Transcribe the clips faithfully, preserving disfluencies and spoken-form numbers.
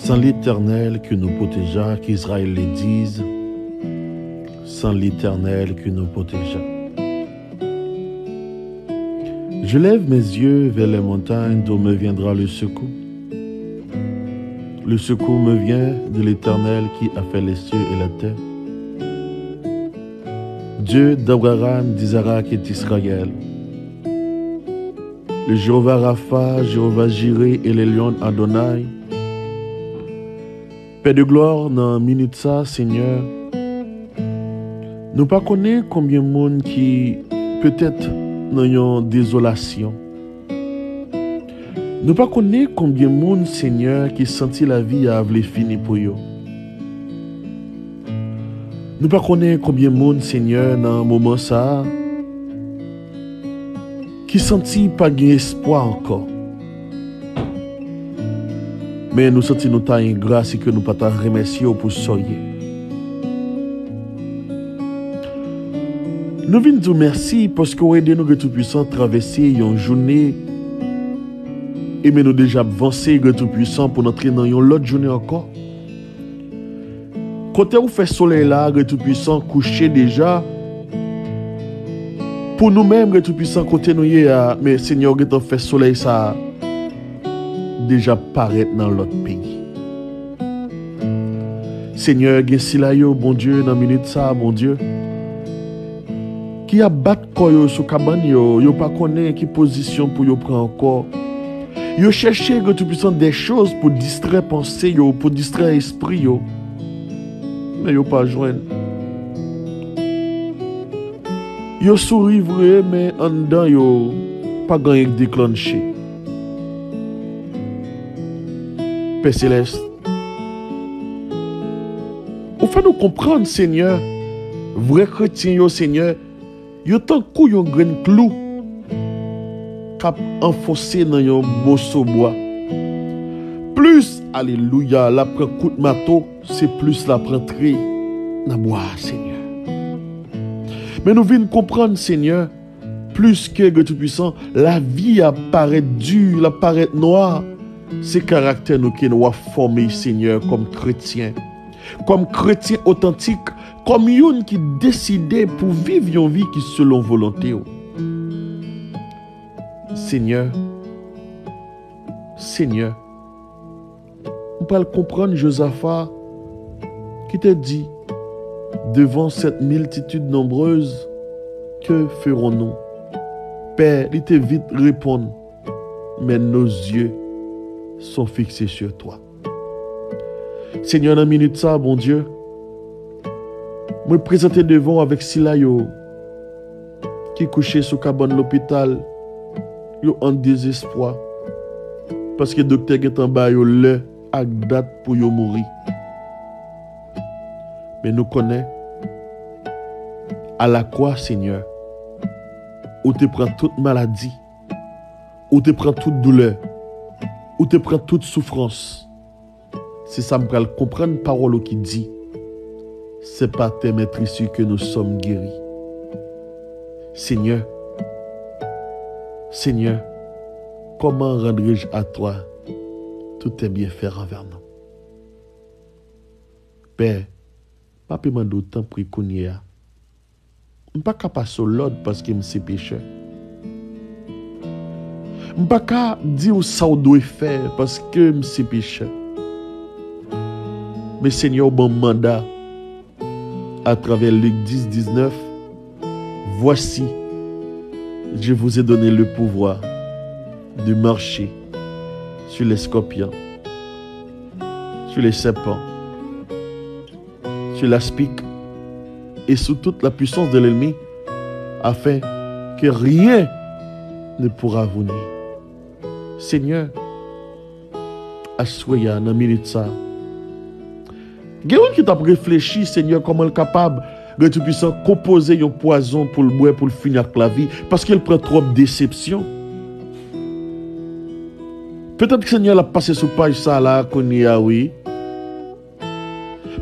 Sans l'Éternel qui nous protégea, qu'Israël le dise, sans l'Éternel qui nous protégea. Je lève mes yeux vers les montagnes, d'où me viendra le secours. Le secours me vient de l'Éternel qui a fait les cieux et la terre. Dieu d'Abraham, d'Isaac et d'Israël. Le Jéhovah Rapha, Jéhovah Jiré, El Elyon Adonai. Pè de glwa, nan minit sa, Senyè, nou pa konnen konbyen moun ki petèt nan yon dezolasyon. Nou pa konnen konbyen moun, Senyè, ki santi lavi a vle fini pou yo. Nou pa konnen konbyen moun, Senyè, nan moman sa a, ki santi pa gen espwa ankò. Men nou santi nou ta engra si ke nou pa ta remèsye w pou sa w ye. Nou vin di w mèsi paske w ede nou, Granmèt Toupisan, travèse yon jounen. E men nou deja ap vanse, Granmèt Toupisan, pou n antre nan yon lòt jounen ankò. Kote ou fè solèy la, Granmèt Toupisan, kouche deja. Pou nou menm, Granmèt Toupisan, kote nou ye a, men Senyè, ou gentan fè solèy sa a deja parèt nan lòt peyi. Senyè, gen sila yo, Bondye, nan minit sa a, Bondye, ki ap bat kò yo sou kabann yo, yo pa konnen ki pozisyon pou yo pran ankò. Yo chèche, Granmèt Toupisan, de choz pou distrè panse yo, pou distrè espri yo. Men yo pa jwenn. Yo souri vre, men anndan yo pa gen anyen k deklanche. Pè Selès, ou fè nou konprann, Senyè, vrè kretyen yo, Senyè, yo tankou yon grenn klou k ap anfonse nan yon moso bwa. Plis, alelouya, l ap pran kout mato, se plis l ap rantre nan bwa a, Senyè. Men nou vin konprann, Senyè, plis ke Granmèt Toupisan, lavi a parèt di, l ap parèt nwa, se karaktè nou ke nou ap fòme, Senyè, kòm kretyen. Kòm kretyen otantik, kòm youn ki deside pou viv yon vi ki selon volonte w. Senyè, Senyè, m pral konprann Jozafa ki te di, devant cette multitude nombreuse, que ferons-nous? Pè, li te vit reponn, mais nos yeux sont fixés sur toi. Senyè, nan minit sa, Bondye, mwen prezante devan w avèk sila yo ki kouche sou kabann lopital, yo an dezespwa, paske doktè gentan ba yo lè ak dat pou yo mouri. Men nou konnen, alakwa, Senyè, ou te pran tout maladi, ou te pran tout doulè, ou te pran tout soufrans. Se sa m pral konprann pawòl ou ki di, c'est par tes meurtrissures que nous sommes guéris. Senyè, Senyè, comment rendrai-je à toi tous tes bienfaits envers nous? Pè, m ape mande w tanpri kounye a. M pa ka pase w lòd paske m se pechè. M pa ka di w sa w dwe fè paske m se pechè. Men Senyè, w ban m manda atravè Lik dis, diznèf, Voici, je vous ai donné le pouvoir de marcher sur les scorpions, sur les serpents, sur l'aspic et sous toute la puissance de l'ennemi, afin que rien ne pourra vous nuire. Senyè, aswè a, nan minit sa, gen youn ki t ap reflechi, Senyè, kòman l kapab, Granmèt Toupisan, konpoze yon pwazon pou l bwè, pou l fini ak lavi, paske l pran twòp desepsyon. Petèt, Senyè, l ap pase sou paj sa la kounye a, wi.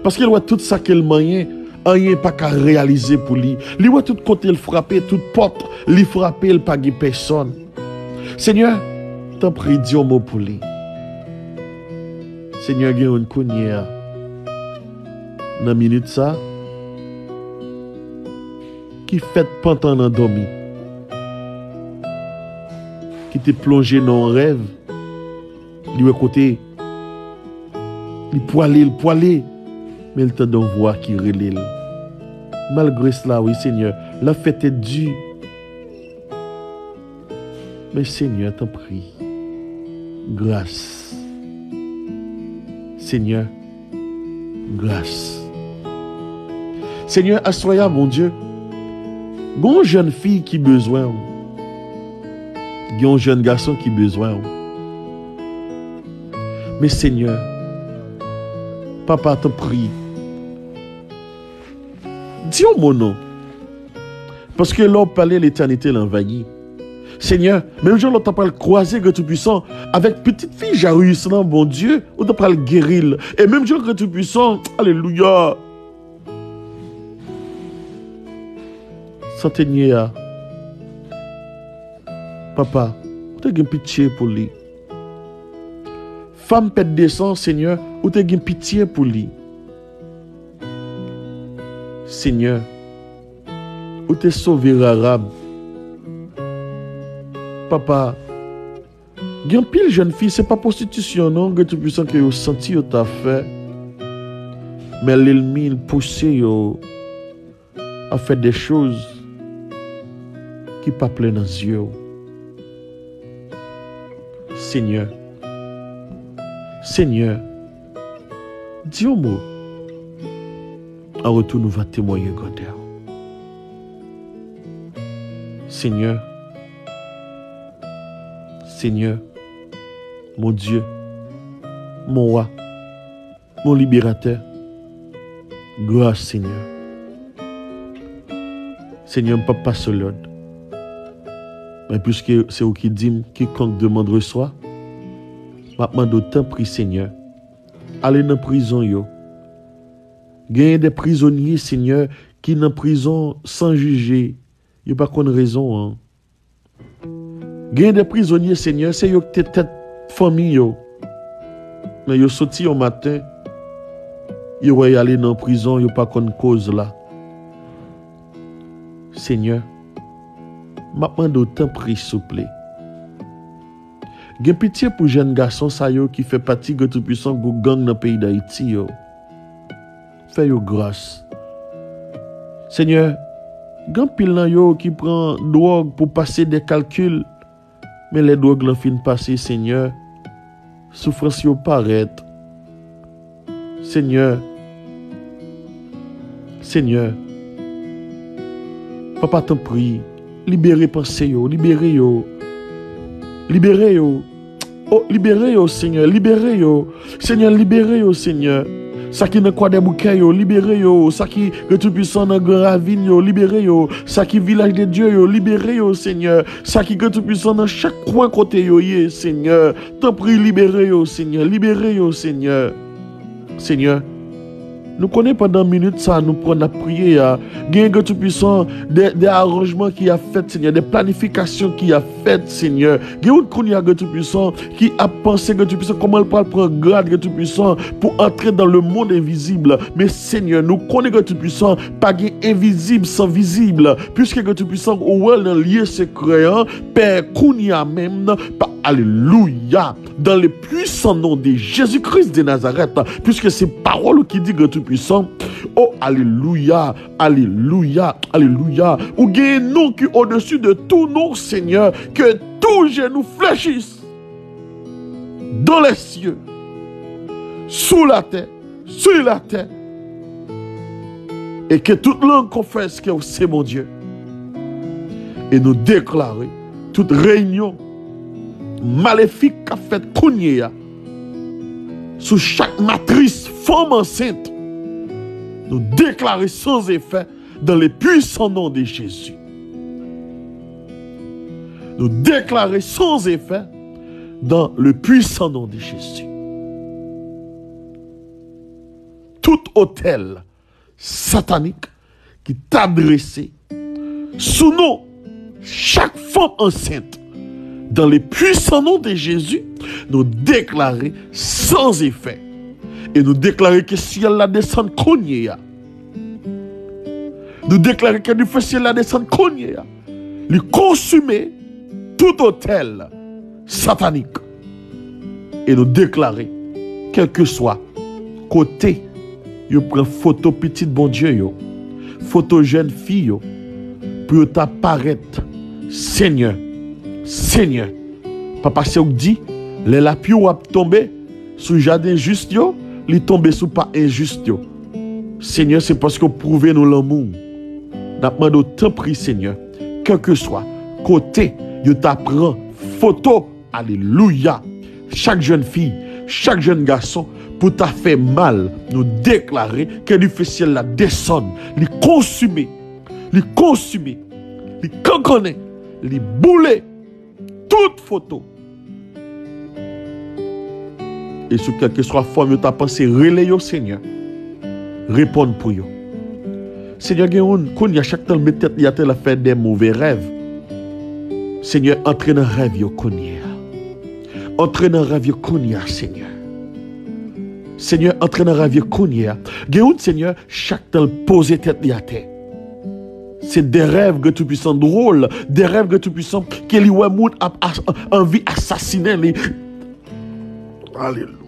Paske l wè tout sa ke l manyen, anyen pa ka reyalize pou li. Li wè tout kote l frape, tout pòt li frape, l pa gen pèsonn. Senyè, tanpri, di yon mo pou li. Senyè, gen youn kounye a, nan minit sa, ki fèt pantan nan dòmi, ki te plonje nan yon rèv, li wè kote li pwale, li pwale, men li tande yon vwa ki rele l. Malgre sela, wi, Senyè, l ap fè tèt di. Men Senyè, tanpri, gras. Senyè, gras. Senyè, aswè a, Bondye, gen yon jèn fi ki bezwen w. Gen yon jèn gason ki bezwen w. Men Senyè, Papa, tanpri, di yon mo non. Paske lè w pale, letènite l anvayi. Senyè, menm jan lè w ta pral kwaze, Gran Toupisan, avèk pitit fi Jairus lan, Bondye, ou ta pral geri l. E menm jan, Gran Toupisan, alelouya, sante nye a, Papa, ou te gen pitye pou li. Fanm pèt de san, Senyè, ou te gen pitye pou li. Senyè, ou te sove Rarab. Papa, gen anpil jèn fi, se pa pwostitisyon non, Gran Toupisan, ke yo santi yo ta fè. Men lènmi, l pouse yo ap fè de choz ki pa plè nan zye w. Senyè, Senyè, di yon mo. An retou, nou va temwaye grandè w. Senyè, Senyè, mon Dye, mon wa, mon liberatè, gras, Senyè. Senyè, m p ap pase lòd. Men piske se ou ki di m, "Quiconque demande reçoit," m ap mande w, tanpri, Senyè, ale nan prizon yo. Genyen de prizonye, Senyè, ki nan prizon san jije. Yo pa konn rezon an. Genyen de prizonye, Senyè, se yo ki te tèt fanmi yo. Men yo soti yon maten, yo wè y ale nan prizon, yo pa konn koz la. Senyè, m ap mande w, tanpri, souple. Gen pitye pou jèn gason sa yo ki fè pati, Gran Toupisan, gwoup gang nan peyi Dayiti yo. Fè yo gras. Senyè, gen anpil nan yo ki pran dwòg pou pase de kalkil, men lè dwòg lan fin pase, Senyè, soufrans yo parèt. Senyè, Senyè, Papa, tanpri, libere panse yo, libere yo, libere yo. O, libere yo, Senyè, libere yo. Senyè, libere yo, Senyè. Sa ki nan Kwadèboukè yo, libere yo. Sa ki, Gran Toupisan, nan Gran Ravin yo, libere yo. Sa ki Vilaj de Dye yo, libere yo, Senyè. Sa ki, Gran Toupisan, nan chak kwen kote yo ye, Senyè. Tanpri, libere yo, Senyè. Libere yo, Senyè. Senyè, nou konnen pandan minit sa nou pran n ap priye a, gen, Gran Toupisan, de, de aranjman ki ap fèt, Senyè, de planifikasyon ki ap fèt, Senyè. Gen youn kounye a, Gran Toupisan, ki ap panse, Gran Toupisan, kòman l pral pran grad, Gran Toupisan, pou antre dans le monde invisible. Men, Senyè, nou konnen, Gran Toupisan, pa gen envizib san vizib. Piske, Gran Toupisan, ou wè l nan lye sekrè an, Pè, kounye a menm, pa, alelouya, dans le puissant nom de Jésus-Christ de Nazareth, puisque c'est parole qui dit, Grand Tout-Puissant, oh, alelouya, alelouya, alelouya. Ou gen yon non ki au-dessus de tout nom, Seigneur, que tout genou fléchisse dans les cieux, sous la terre, sur la terre, et que toute langue confesse que c'est mon Dieu. E nou deklare tout reyinyon malefik k ap fèt kounye a sou chak matris fanm ansent, nou deklare sans effet dans le puissant nom de Jésus. Nou deklare sans effet dans le puissant nom de Jésus. Tout otèl satanik ki ta drese sou non chak fanm ansent, dans le puissant nom de Jésus, nou deklare sans effet E nou deklare ke syèl la desann kounye a. Nou deklare ke dife syèl la desann kounye a. Li konsime tout otèl satanik. E nou deklare, kèlkeswa kote yo pran foto pitit Bondye yo, foto jèn fi yo, pou yo ta parèt, Senyè, Senyè, pa paske w di, lè lapli w ap tonbe sou jaden jis yo, li tonbe sou pa enjis yo. Senyè, se paske w pwouve nou lanmou w. N ap mande w, tanpri, Senyè, kèlkeswa kote yo ta pran foto, alelouya, chak jèn fi, chak jèn gason, pou ta fè mal, nou deklare ke dife syèl la desann, li konsime, li konsime, li kankannen, li boule tout foto. E sou kèlkeswa fòm yo ta panse rele yo, Senyè, reponn pou yo. Senyè, gen youn, kounye a, chak tan l met tèt li atè, l ap fè de move rèv. Senyè, antre nan rèv yo kounye a. Antre nan rèv yo kounye a, Senyè. Senyè, antre nan rèv yo kounye a. Gen youn, Senyè, chak tan l poze tèt li atè, se de rèv Grann Toupisan dwòl, de rèv Grann Toupisan ke li wè moun ap as- anvi asasinen li. Alelouya.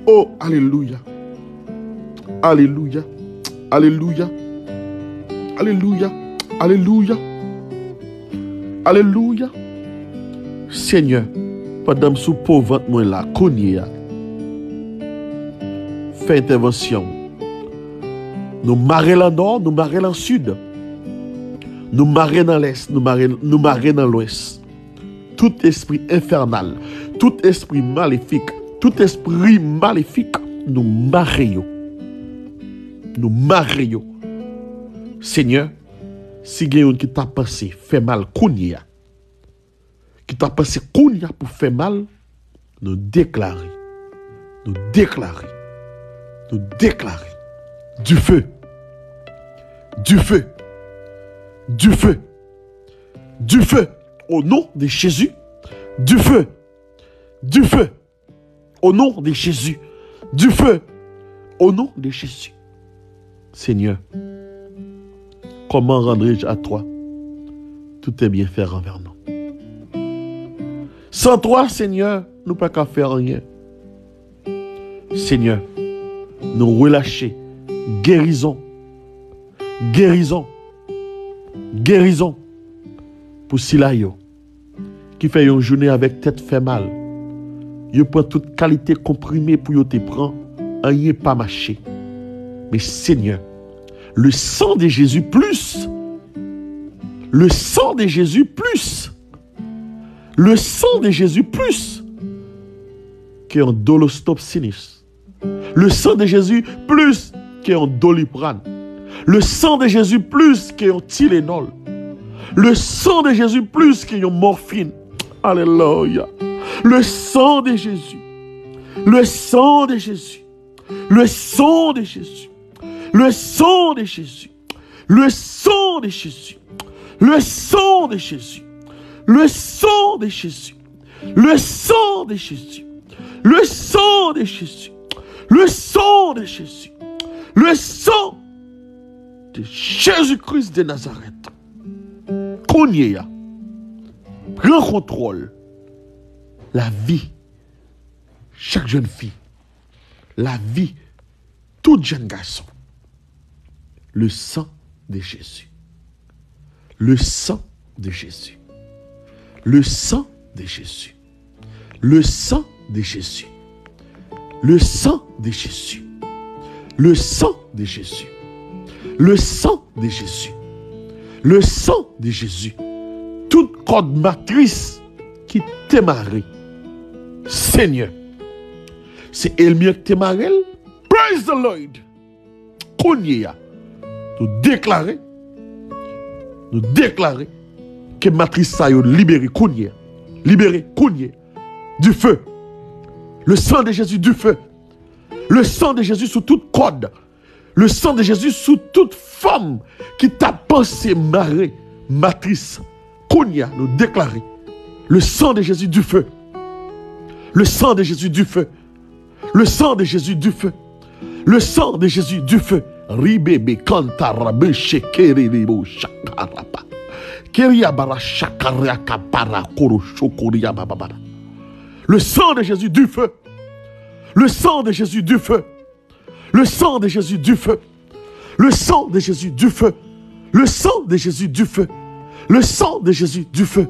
Oh, alelouya. Alelouya. Alelouya. Alelouya. Alelouya. Alelouya. Senyè, pandan m sou po vant mwen la, kounye a, fè entèvansyon w. Nou mare l an nò, nou mare l an sid. Nou mare nan lès, nou mare, nou mare nan lwès. Tout espri enfènal, tout espri malefik, tout espri malefik, nou mare yo. Nou mare yo. Senyè, si gen youn ki ta panse fè mal kounye a, ki ta panse kounye a pou fè mal, nou deklare, nou deklare, nou deklare, dife, dife, dife, dife, o non de Jezi, dife, dife, o non de Jezi, dife, o non de Jezi. Seigneur, comment rendrai-je à toi tous tes bienfaits envers nous? Sans toi, Seigneur, nou pa ka fè anyen. Senyè, nou relache gerizon, gerizon, gerizon pou sila yo ki fè yon jounen avèk tèt fè mal. Yo pran tout kalite konprime pou yo te pran, anyen pa mache. Men Senyè, le sang de Jésus plus, le sang de Jésus plus, le sang de Jésus plus que yon Dolostop Sinus. Le sang de Jésus plus que yon Doliprane. Le sang de Jésus plus que yon Tylenol. Le sang de Jésus plus que yon mòfin. Alelouya. Le sang de Jésus. Le sang de Jésus. Le sang de Jésus. Le sang de Jésus. Le sang de Jésus. Le sang de Jésus. Le sang de Jésus. Le sang de Jésus. Le sang de Jésus. Le sang de Jésus. Le sang de Jésus-Christ de Nazareth. Kounye a, pran kontwòl lavi chak jèn fi, lavi tout jèn gason. Le sang de Jésus. Le sang de Jésus. Le sang de Jésus. Le sang de Jésus. Le sang de Jésus. Le sang de Jésus. Le sang de Jésus. Le sang de Jésus. Tout kòd matris ki te mare, Senyè, se ènmi an ki te mare l. Praise the Lord. Kounye a, nou deklare, nou deklare ke matris sa yo libere kounye a. Libere kounye a. Du feu. Le sang de Jésus, du feu. Le sang de Jésus sou tout kòd. Le sang de Jésus sou tout fanm ki ta panse mare matris Kounye a, nou deklare, le sang de Jésus du feu. Le sang de Jésus du feu. Le sang de Jésus du feu. Le sang de Jésus du feu. Ribebe kantarabe shekerebo shakaraba. Keriabara shakarakapara koro shokoriabababara. Le sang de Jésus du feu. Le sang de Jésus du feu. Le sang de Jésus du feu. Le sang de Jésus du feu. Le sang de Jésus du feu. Le sang de Jésus du feu.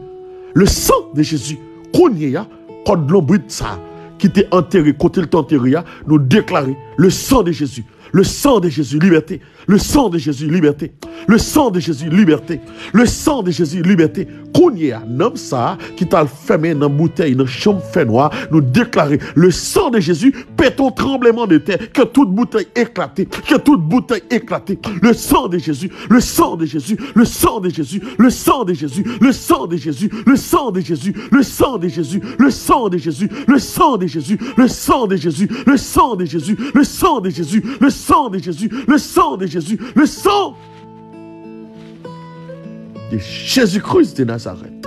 Le sang de Jésus. Kounye a, kòd lonbrit sa ki te antere kote l te antere a, nou deklare le sang de Jésus. Le sang de Jésus, liberté. Le sang de Jésus, liberté. Le sang de Jésus, liberté. Le sang de Jésus, liberté. Kounye a, nanm sa a ki t al fèmen nan boutèy nan chanm fènwa, nou deklare le sang de Jésus, pèt yon tranbleman de tè, ke tout boutèy eklate, ke tout boutèy eklate. Le sang de Jésus, le sang de Jésus, le sang de Jésus, le sang de Jésus, le sang de Jésus, le sang de Jésus, le sang de Jésus, le sang de Jésus, le sang de Jésus, le sang de Jésus, le sang de Jésus, le sang de Jésus, le sang de Jésus, le sang de Jésus, le sang de Jésus-Christ de Nazareth.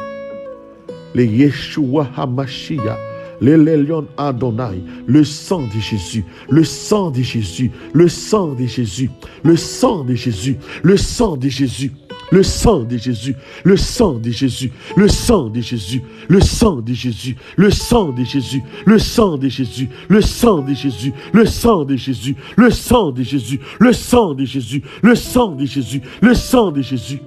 Le Yeshua Hamashiach, le Lelyon Adonai, le sang de Jésus, le sang de Jésus, le sang de Jésus, le sang de Jésus, le sang de Jésus, le sang de Jésus, le sang de Jésus, le sang de Jésus, le sang de Jésus, le sang de Jésus, le sang de Jésus, le sang de Jésus, le sang de Jésus, le sang de Jésus, le sang de Jésus, le sang de Jésus, le sang de Jésus.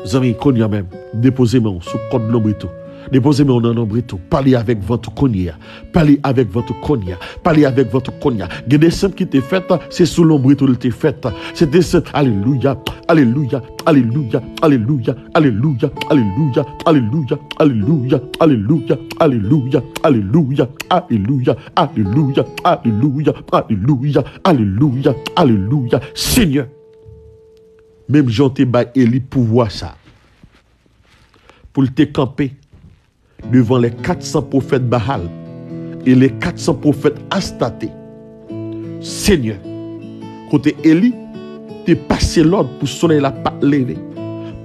Zanmi, kounye a menm, depoze men w sou kòd lonbrit ou. Depoze men w nan lonbrit ou. Pale avèk vant ou kounye a. Pale avèk vant ou kounye a. Pale avèk vant ou kounye a. Gen de sant ki te fèt, se sou lonbrit ou l te fèt. Se te sant. Alelouya, alelouya, alelouya, alelouya, alelouya, alelouya, alelouya, alelouya, alelouya, alelouya, alelouya, alelouya, alelouya, alelouya, alelouya, alelouya, alelouya, alelouya, alelouya. Senyè, menm jan w te bay Eli pouvwa sa, pou l te kanpe devan les quatre cents prophètes Baal et les quatre cents prophètes Astarté. Senyè, kote Eli te pase lòd pou solèy la pa t leve,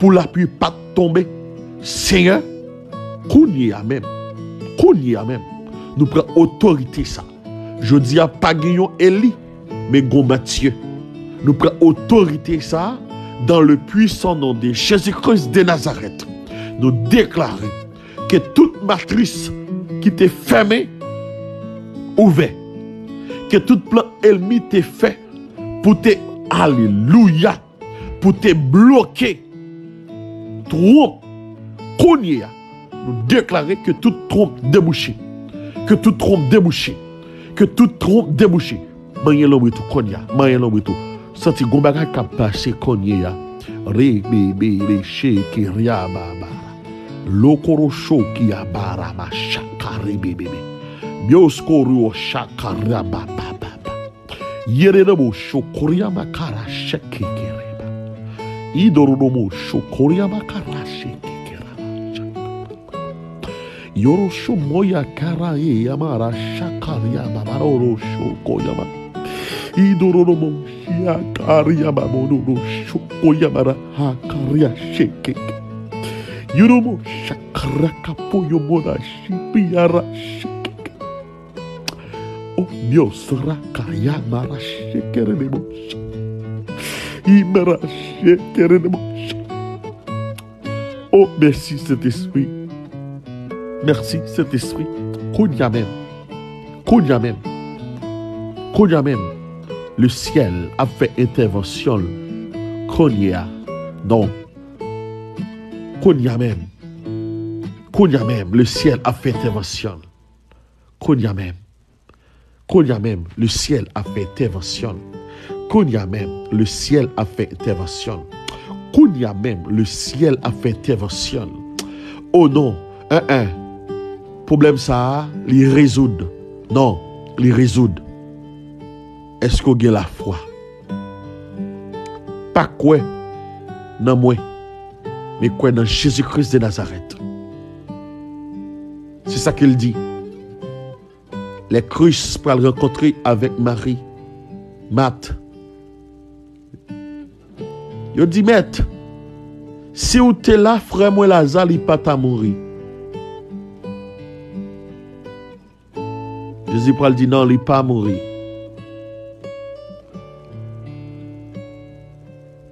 pou lapli pa t tonbe. Senyè, kounye a menm, kounye a menm, nou pran otorite sa. Jodi a, pa gen yon Eli, men gon Matye. Nou pran otorite sa a, dans le puissant nom de Jésus-Christ de Nazareth. Nou deklare ke tout matris ki te fèmen ouvè, ke tout plan ènmi te fè pou te, alelouya, pou te bloke twonp. Kounye a, nou deklare ke tout twonp debouche. Ke tout twonp debouche. Ke tout twonp debouche. Manyen lonbrit ou kounye a. Manyen lonbrit ou. Santi gon bagay k ap pase kounye a. Rebebe reche ki ryababa. Lokorocho ki abara machaka rebebebe. Bioskoro chaka rabababa. Yererobo shokoria makara shekekereba. Idorobo shokoria makara shekekeraba. Yorosho moya kara ye yamara shakaria babaroro shoko yama. Idorobo shia karia babororo shoko yamara hakaria sheke. Yorobo shakara kapo yomora shipiara sheke. Oh, Dios, rakaya mara shekerenemos. Imara shekerenemos. Oh, mèsi, Sentespri. Mèsi, Sentespri. Kounye a menm. Kounye a menm. Kounye a menm. Le syèl ap fè entèvansyon l. Kounye a. Non. Kounye a menm. Kounye a menm. Le syèl ap fè entèvansyon l. Kounye a menm. Kounye a menm, le syèl ap fè entèvansyon l. Kounye a menm, le syèl ap fè entèvansyon l. Kounye a menm, le syèl ap fè entèvansyon l. O non, en, en. Pwoblèm sa a, li rezoud. Non, li rezoud. Èske w gen lafwa? Pa kwè nan mwen, men kwè nan Jezi Kris de Nazarèt. Se sa ke l di. Lè Kris pral rankontre avèk Mari, Mat, yo di, Mèt, Si w te la, frè mwen Laza, li pa ta mouri. Jezi pral di, non, li pa mouri.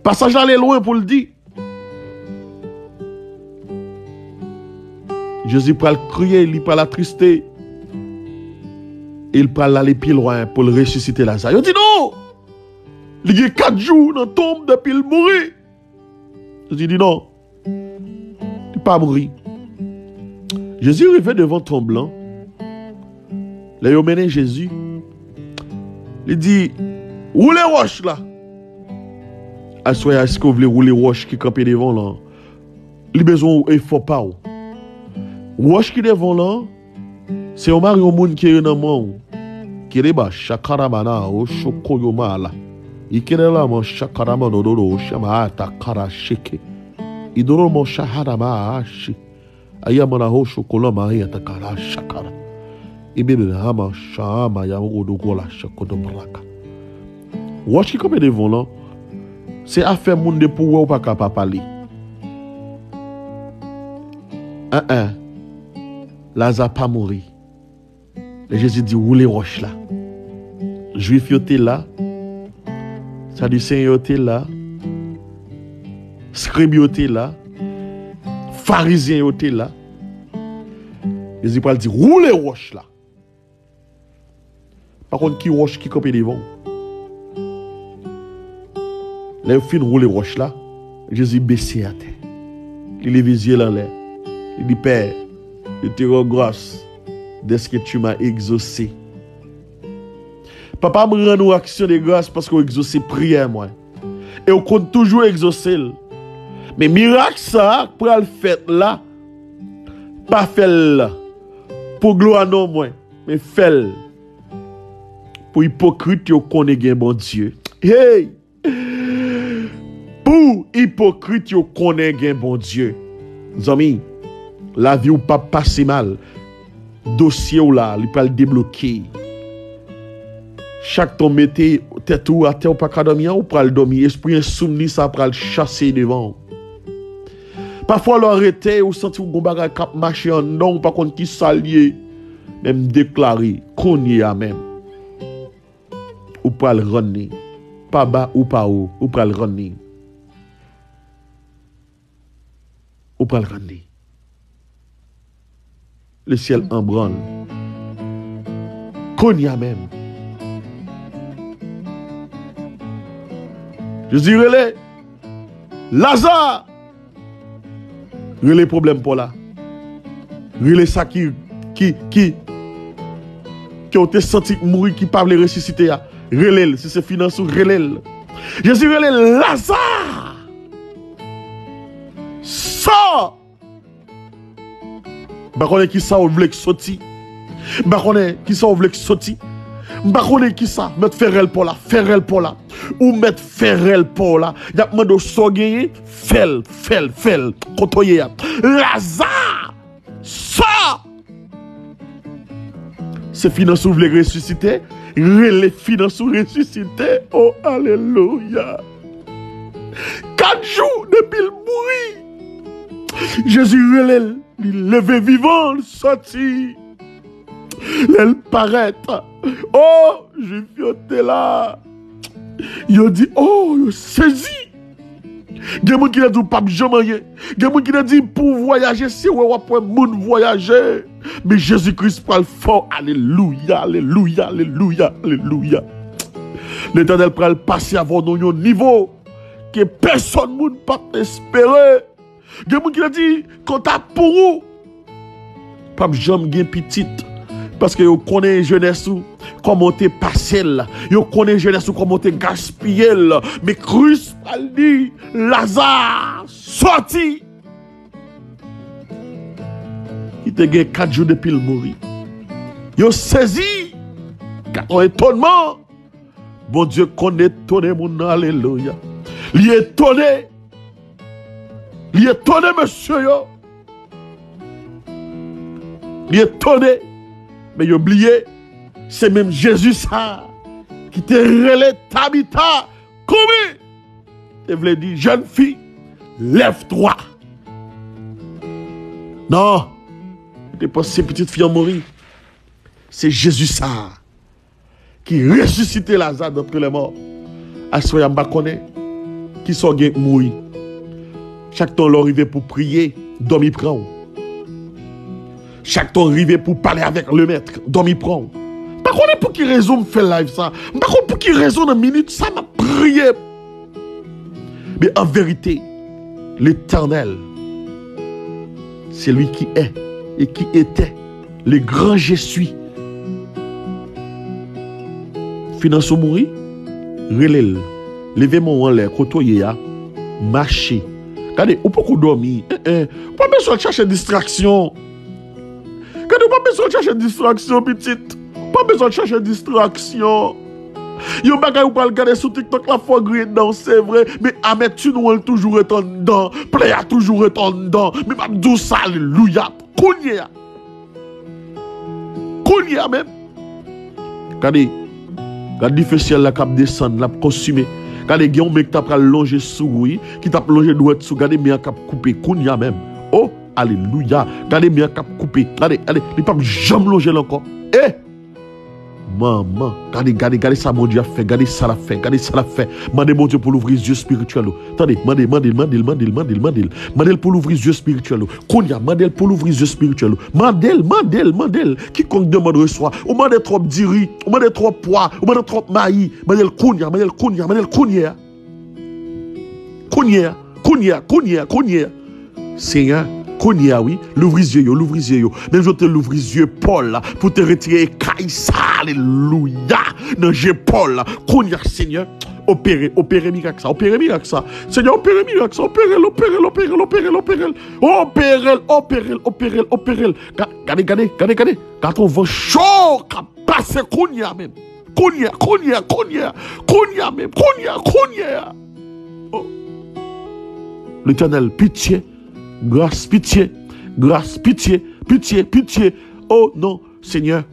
Pasaj la ale lwen pou l di, Jezi pral kriye, li pral atriste, e l pral ale pi lwen pou l resisite Laza. Yo di, non! Li gen kat jou nan tonm depi l mouri. Jezi di, non, li pa mouri. Jezi rive devan tonm lan. Lè yo mennen Jezi, li di, woule wòch la. Aswè a, èske w vle woule wòch ki kanpe devan w lan? Li bezwen yon efò pa w. Wòch ki devan w lan, se yon mari yon moun ki nan men w. Keleba shakaramana o shokoyoma la. Ikelelama shakaramano dodo shama ata kara sheke. Idoromo shaharama ashi. Ayamana ho shokolama ayata kara shakara. Ibebe hama shama yamogo dogola shakodo braka. Wòch ki kanpe devan w lan, se afè moun depi w wè w pa ka pa pale. An an. Laza pa mouri. Lè Jezi di, woule wòch la. Jwif yo te la, Sadiseyen yo te la, Skrib yo te la, Farizyen yo te la. Jezi pral di, woule wòch la. Pa konn ki wòch ki kanpe devan w. Lè yo fin woule wòch la, Jezi bese atè. Li leve zye l anlè. Li di, Pè, je te rends grâce de ce que tu m'as exaucé. Papa, m rann ou aksyon de gras paske w egzose priyè mwen. E w konn toujou egzose l. Men mirak sa a k pral fèt la, pa fè l pou glwa non mwen, men fè l pou ipokrit yo konnen gen Bondye. Hey! Pou ipokrit yo konnen gen Bondye. Zanmi, lavi w p ap pase mal. Dosye w la, li pral debloke. Chak tan w mete tèt ou atè, ou pa ka dòmi an, ou pral dòmi. Espri ensomni sa pral chase devan w. Pafwa lè w rete, ou santi w gon bagay k ap mache anndan w, ou pa konn ki sa l ye. Men m deklare, kounye a menm, ou pral rann li. Pa ba ou pa wo, ou pral rann li. Ou pral rann li. Le syèl an branl. Kounye a menm. Jezi rele, Laza! Rele pwoblèm pa w la. Rele sa ki, ki, ki, ke w te santi k mouri, ki pa vle resisite a. Rele l. Si se finans ou, rele l. Jezi rele l, Laza! Sò! M pa konnen ki sa w vle k soti. M pa konnen ki sa w vle k soti. M pa konnen ki sa. Mèt fè rèl pa w la. Fè rèl pa w la. Ou mèt fè rèl pa w la. Y ap mande w sa w genyen. Fè l, fè l, fè l. Kote w ye a. Laza! Sò! Se finans ou vle resisite? Rele finans ou resisite. Oh, alelouya! Kat jou depi l mouri. Jezi rele l, li leve vivan, l soti. Lè l parèt, oh, Jwif yo te la. Yo di, oh, yo sezi. Gen moun ki te di w p ap janm anyen. Gen moun ki te di pou w vwayaje, se wè w ap wè moun vwayaje. Men Jezi Kris pral fè w. Alelouya, alelouya, alelouya, alelouya. Letènèl pral pase avè w nan yon nivo ke pèsòn moun p ap espere. Gen moun ki te di, kanta pou ou, p ap janm gen pitit. Paske yo konnen jenès ou, kòman w te pase l. Yo konnen jenès ou, kòman w te gaspiye l. Men Kris pral di, Laza, sòti! Ki te gen kat jou depi l mouri. Yo sezi, gade yon etonman. Bondye konn etone moun nan, alelouya. Li etone. Li etone mesye yo. Li etone. Men yo bliye, se menm Jezi sa ki te rele Tabita, kouri! Te vle di, jèn fi, Lève-toi. Non. Ou te panse pitit fi an mouri? Se Jezi sa a ki resisite Laza d'entre les morts. Aswè a, m pa konnen kisa w gen k mouri. Chak tan lè w rive pou priye, dòmi pran w. Chak tan w rive pou pale avèk Lemèt, dòmi pran w. M pa konnen pou ki rezon m fè live sa. M pa konn pou ki rezon nan minit sa m ap priye. Mais en vérité, l'Éternel, c'est lui qui est et qui était, le grand je suis. Finans ou mouri, rele l. Leve men w anlè, kote w ye a, mache. Gade, ou poko dòmi. Eh, eh. Ou pa bezwen al chache distraksyon. Gade, ou pa bezwen al chache distraksyon, pitit. Ou pa bezwen al chache distraksyon. Yon bagay ou pral gade sou TikTok la, fò w griyen dan w, se vre. Men amètinwon l toujou ret anndan. Plè a toujou ret anndan. Men m ap di w sa, alelouya. Kounye a. Kounye a menm. Gade. Gad dife syèl la k ap desann, l ap konsime. Gade, gen yon men ki ta pral lonje sou ou, wi, ki t ap lonje dwèt sou. Gade men an k ap koupe. Kounye a menm. O, alelouya. Gade men an k ap koupe. Gade, gade. Li p ap janm lonje l ankò. E! Manman, gade, gade, gade sa Bondye ap fè, gade sa l ap fè, gade sa l ap fè. Mande Bondye pou l ouvri zye espirityèl ou. Tande, mande, mande l, mande l, mande l, mande l, mande l. Mande l pou l ouvri zye espirityèl ou. Kounye a, mande l pou l ouvri zye espirityèl ou. Mande l, mande l, mande l. Quiconque demande reçoit. Ou mande twòp diri, ou mande twòp pwa, ou mande twòp mayi. Mande l kounye a, mande l kounye a, mande l kounye a. Kounye a, kounye a, kounye a, kounye a. Senyè, kounye a, wi, louvri zye yo, louvri zye yo. Menm jan w te louvri zye Pòl la, pou te retire ekay sa, alelouya, nan je Pòl la. Kounye a, Senyè, opere, opere mirak sa, opere mirak sa. Senyè, opere mirak sa, opere l, opere l, opere l, opere l, opere l. Opere l, opere l, opere l, opere l. Ga-, gade, gade, gade, gade. Gade yon van cho k ap pase kounye a menm. Kounye a, kounye a, kounye a, kounye a menm, kounye a, kounye a. Oh. Letènèl, pitye, gras, pitye, gras, pitye, pitye, pitye. Oh non, Senyè,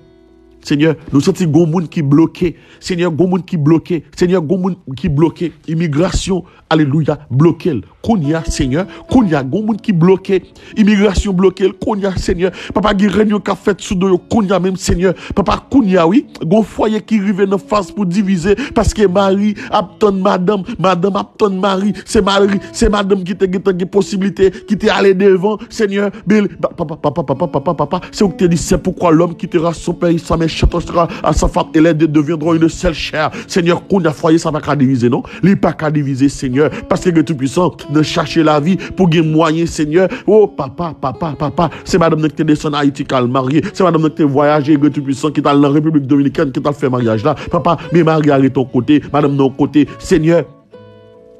Senyè, nou santi gon moun ki bloke. Senyè, gon moun ki bloke. Senyè, gon moun ki bloke. Imigrasyon, alelouya, bloke l. Kounye a, Senyè, kounye a, gon moun ki bloke. Imigrasyon bloke l, kounye a, Senyè. Papa, gen reyinyon k ap fèt sou do yo, kounye a menm, Senyè. Papa, kounye a, wi, gon fwaye ki rive nan faz pou divize, paske mari ap tann madanm, madanm ap tann mari. Se mari, se madanm ki te gentan gen posiblite, ki te ale devan, Senyè. Bel-, ba-, papa, papa, papa, papa, papa, se ou ki te di, c'est pourquoi l'homme quittera son père et sa mère, s'attachera à sa femme, et les deux deviendront une seule chair. Senyè, kounye a, fwaye sa pa ka divize, non. Li pa ka divize, Senyè, paske gen Toupisan nan chache lavi pou gen mwayen, Senyè. O papa, papa, papa, se madanm nan ki te desann Ayiti k al marye, se madanm nan ki te vwayaje, gen Toupisan ki t al nan Repiblik Dominikèn, ki t al fè maryaj la. Papa, men mari a ret yon kote, madanm nan yon kote. Senyè,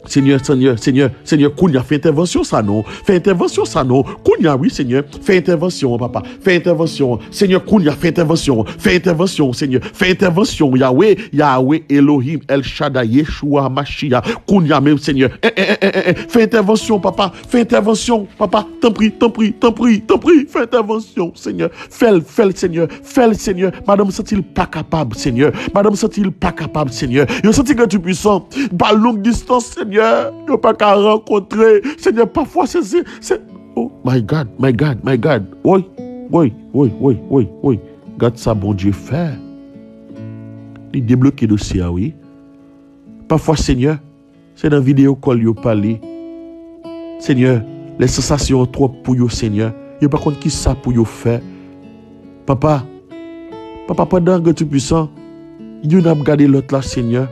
Senyè, Senyè, Senyè, Senyè, kounye a, fè entèvansyon sa non. Fè entèvansyon sa non. Kounye a, wi, Senyè, fè entèvansyon an, papa. Fè entèvansyon an. Senyè, kounye a, fè entèvansyon an. Fè entèvansyon, Senyè. Fè entèvansyon, Yahweh, Yahweh, Elohim, El Shaddai, Yeshua, Mashiach. Kounye a menm, Senyè. Eh, eh, eh, eh, eh, eh. Fè entèvansyon, papa. Fè entèvansyon, papa. Tanpri, tanpri, tanpri, tanpri. Fè entèvansyon, Senyè. Fè l, fè l, Senyè. Fè l, Senyè. Madanm santi l pa kapab, Senyè. Madanm santi l pa kapab, Senyè. Yo santi Gran Toupisan pa long distans, Senyè. Yo pa ka rankontre. Senyè, pafwa se, se, se, oh, my God, my God, my God. Woy, woy, woy, woy, woy, woy. Gad sa Bondye fè. Li debloke dosye a, wi. Pafwa, Senyè, se nan videyo kòl yo pale. Senyè, lè sansasyon an twòp pou yo, Senyè. Yo pa konn kisa pou yo fè. Papa, papa, pandan Gran Toupisan, youn ap gade lòt la, Senyè.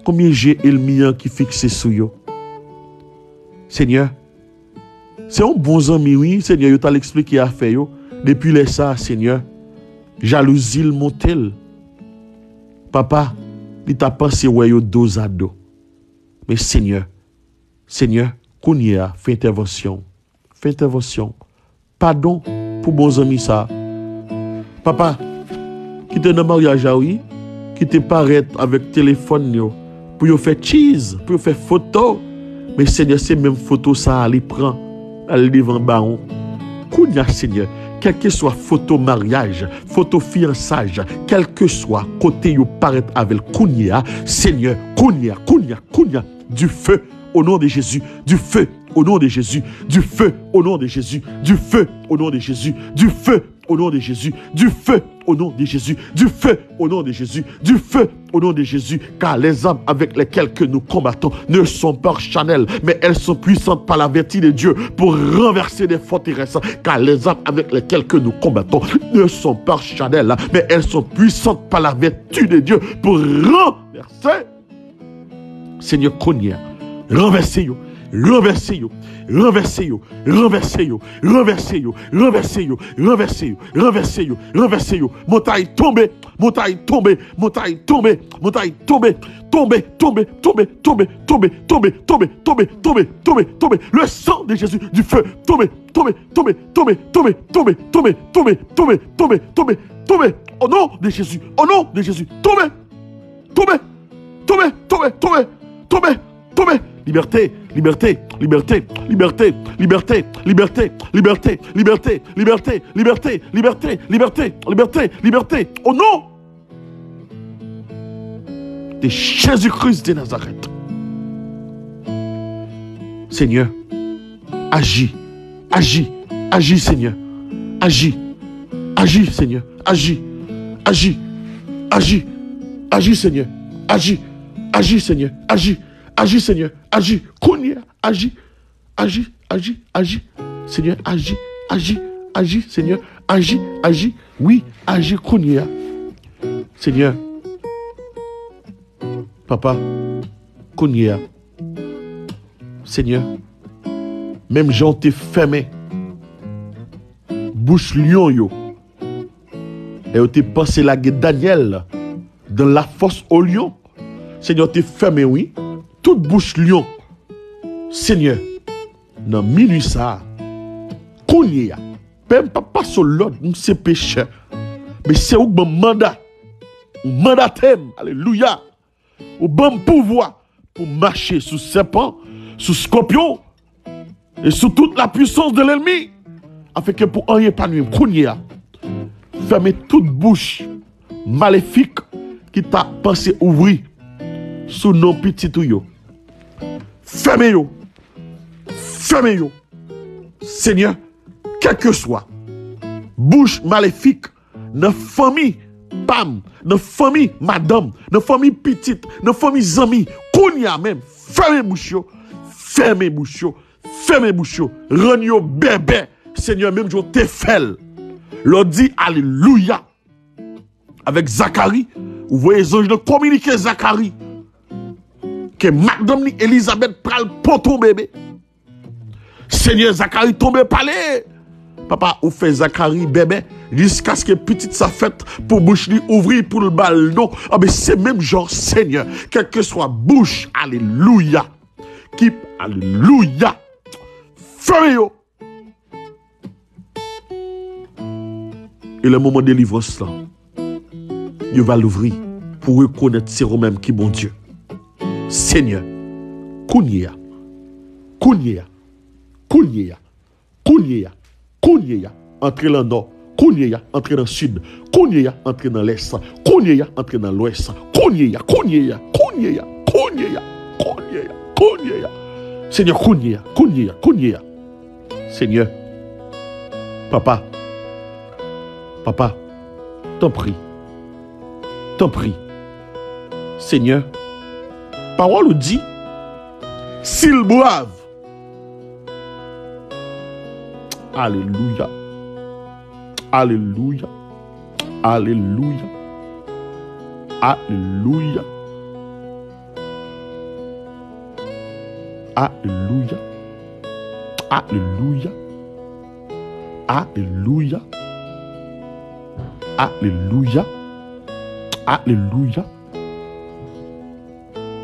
Konbyen je ènmi an ki fikse sou yo? Senyè, se yon bon zanmi, wi, Senyè, yo t al eksplike afè yo. Depi lè sa a, Senyè, jalouzi l monte l. Papa, li ta panse wè yo dozado. Men Senyè, Senyè, kounye a, fè entèvansyon. Fè entèvansyon. Padon pou bon zanmi sa a. Papa, ki te nan maryaj la, wi, ki te parèt avèk telefòn yo, pou yo fè cheese, pou yo fè foto. Men Senyè, se menm foto sa a li pran, al devan bawon. Kounye a, Senyè, kèlkeswa foto maryaj, foto fiyansaj, kèlkeswa kote yo parèt avè l kounye a, Senyè, kounye a, kounye a, kounye a, dife au nom de Jésus, du feu, au nom de Jésus, du feu, au nom de Jésus, du feu, au nom de Jésus, du feu, au nom de Jésus, du feu, au nom de Jésus, du feu, au nom de Jésus, du feu, au nom de Jésus, car les armes avec lesquelles que nous combattons ne sont pas charnelles, mais elles sont puissantes par la vertu de Dieu pour renverser des forteresses, car les armes avec lesquelles que nous combattons ne sont pas charnelles, mais elles sont puissantes par la vertu de Dieu pour renverser Senyè, kounye a, ranvèse yo, ranvèse yo, ranvèse yo, ranvèse yo, ranvèse yo, ranvèse yo, ranvèse yo, ranvèse yo, ranvèse yo, ranvèse yo. Montay tonbe, montay tonbe, montay tonbe, montay tonbe, tonbe, tonbe, tonbe, tonbe, tonbe, tonbe, tonbe, tonbe, tonbe, tonbe, tonbe, tonbe. Le sang de Jésus, du feu, tonbe, tonbe, tonbe, tonbe, tonbe, tonbe, tonbe, tonbe, tonbe, tonbe, tonbe, tonbe. Au nom de Jésus, au nom de Jésus, tonbe. Tonbe! Tonbe! Tonbe! Tonbe! Tonbe! Tonbe! Libète! Libète! Libète! Libète! Libète! Libète! Libète! Libète! Libète! Libète! Libète! Libète! Libète! Libète! Libète! Libète! Au nom de Jésus-Christ de Nazareth. Senyè, aji, aji, aji, Senyè. Aji, aji, Senyè. Aji, aji, aji, aji, Senyè. Aji, aji, Senyè. Aji, aji, Senyè. Aji, kounye a, aji, aji, aji, aji. Senyè, aji, aji, aji, Senyè. Aji, aji, wi, aji kounye a. Senyè, papa, kounye a. Senyè, menm jan w te fèmen bouch lyon yo, lè yo te panse lage Danyèl dans la fosse aux lions, Senyè, w te fèmen, wi, tout bouch lyon. Senyè, nan minui sa a, kounye a, Pè, m p ap pase w lòd, m se pechè. Men se ou k ban m manda. Ou mandate m, alelouya. Ou ban m pouvwa pou m mache sou sèpan, sou skòpyon, e sou tout la puissance de l'ennemi, afenke pou anyen pa nwi m. Kounye a, fèmen tout bouch malefik ki ta panse ouvri sou non pitit ou yo. Fèmen yo. Fèmen yo. Senyè, kèlkeswa bouch malefik nan fanmi pa m, nan fanmi madanm, nan fanmi pitit, nan fanmi zanmi, kounye a menm, fèmen bouch yo, fèmen bouch yo, fèmen bouch yo, rann yo bèbè, Senyè, menm jan w te fè l. Lè w di alelouya avèk Zakari, ou voye zanj lan kominike Zakari ke madanm li Elizabèt pral pòte yon bebe. Senyè, Zakari tonbe pale. Papa, ou fè Zakari bèbè jiskaske pitit sa fèt pou bouch li ouvri pou l ba l non. Anben, se menm jan, Senyè, kèlkeswa bouch, alelouya, ki, alelouya, fèmen yo. E lè moman delivrans lan, Dye va louvri pou rekonèt se ou menm ki Bondye. Senyè, kounye a, kounye a, kounye a, kounye a, kounye a, antre nan nò, kounye a, antre nan sid, kounye a, antre nan lès, kounye a, antre nan lwès, kounye a, kounye a, kounye a, kounye a, kounye a, kounye a. Senyè, kounye a, kounye a, kounye a. Senyè, papa, papa, tanpri, tanpri, Senyè, pawòl ou di, si l brav, alelouya, alelouya, alelouya, alelouya, alelouya, alelouya, alelouya, alelouya, alelouya.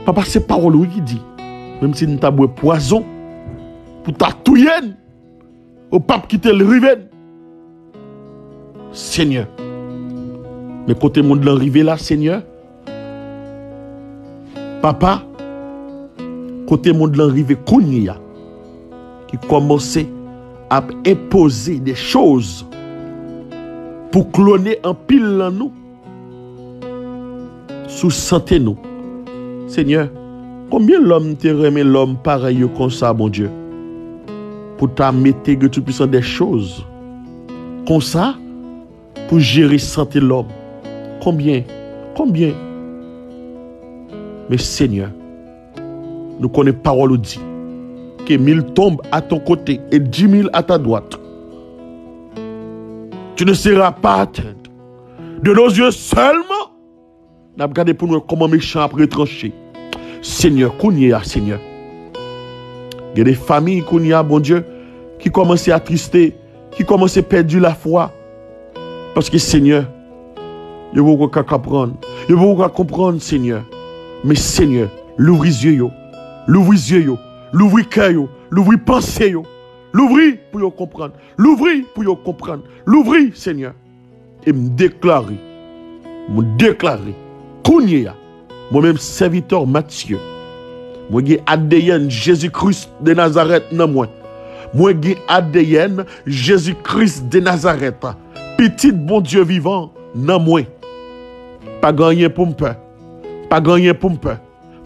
Papa, se pawòl ou ki di, menm si n ta bwè pwazon pou ta touye n, ou p ap kite l rive n. Senyè, men kote mond lan rive la, Senyè, papa, kote mond lan rive kounye a, ki kòmanse ap enpoze de choz pou klone anpil nan nou sou sante nou. Senyè, Konbyen lòm te renmen lòm parèy yo konsa, Bondye? Pou ta mete, Dye Toupisan, de choz konsa pou jere sante lòm. Konbyen? Konbyen? Men Senyè, nou konnen pawòl ou di, que mille tombent à ton côté et dix mille à ta droite, tu ne seras pas atteint. De nos yeux seulement, n ap gade pou nou wè kòman mechan ap retranche. Senyè, kounye a, Senyè, gen de fanmi kounye a, Bondye, ki kòmanse atriste, ki kòmanse pèdi lafwa. Paske, Senyè, yo poko ka konprann. Yo poko ka konprann, Senyè. Men, Senyè, louvri zye yo. Louvri zye yo. Louvri kè yo. Louvri panse yo. Louvri pou yo konprann. Louvri pou yo konprann. Louvri, Senyè. E m deklare, mwen deklare, kounye a, mwen menm sèvitè w, Matye, mwen gen A D N Jezi Kris de Nazarèt nan mwen. Mwen gen A D N Jezi Kris de Nazarèt, Pitit Bondye vivan nan mwen. Pa gen anyen pou m pè. Pa gen anyen pou m pè.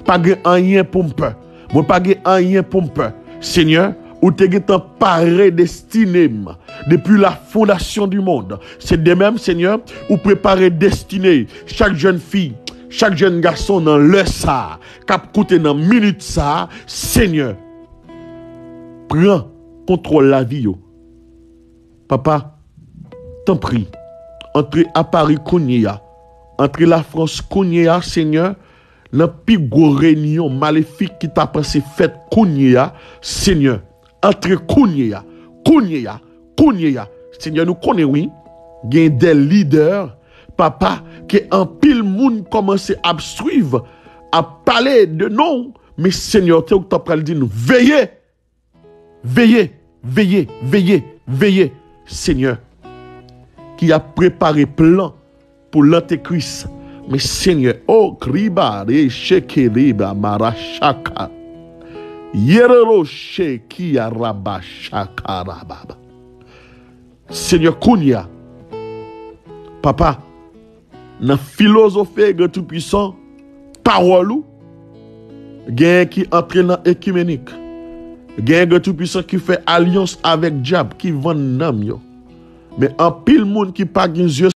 Pa gen anyen pou m pè. Mwen pa gen anyen pou m pè. Senyè, ou te gentan pare destine m depi la fondasyon di mond. Se de menm, Senyè, ou prepare destine chak jèn fi, chak jèn gason nan lè sa a, k ap koute nan minit sa a. Senyè, pran kontwòl lavi yo. Papa, tanpri, antre a Pari kounye a. Antre Lafrans kounye a, Senyè, nan pi gwo reyinyon malefik ki ta panse fèt kounye a, Senyè, antre kounye a, kounye a, kounye a. Senyè, nou konnen, wi, gen de lidè, Papa, ke anpil moun kòmanse ap swiv, ap pale de non, men Senyè, te ou k ta pral di nou, veye! Veye, veye, veye, veye, Senyè, ki ap prepare plan pou lantekris. Men Senyè, o kriba re shekeriba marashaka. Yerero sheki araba shaka rababa. Senyè, kounye a, Papa, nan filozofe Gran Toupisan, pawòl ou, genyen ki antre nan ekimenik. Genyen Gran Toupisan ki fè alyans avèk dyab, ki vann nanm yo. Men anpil moun ki pa gen zye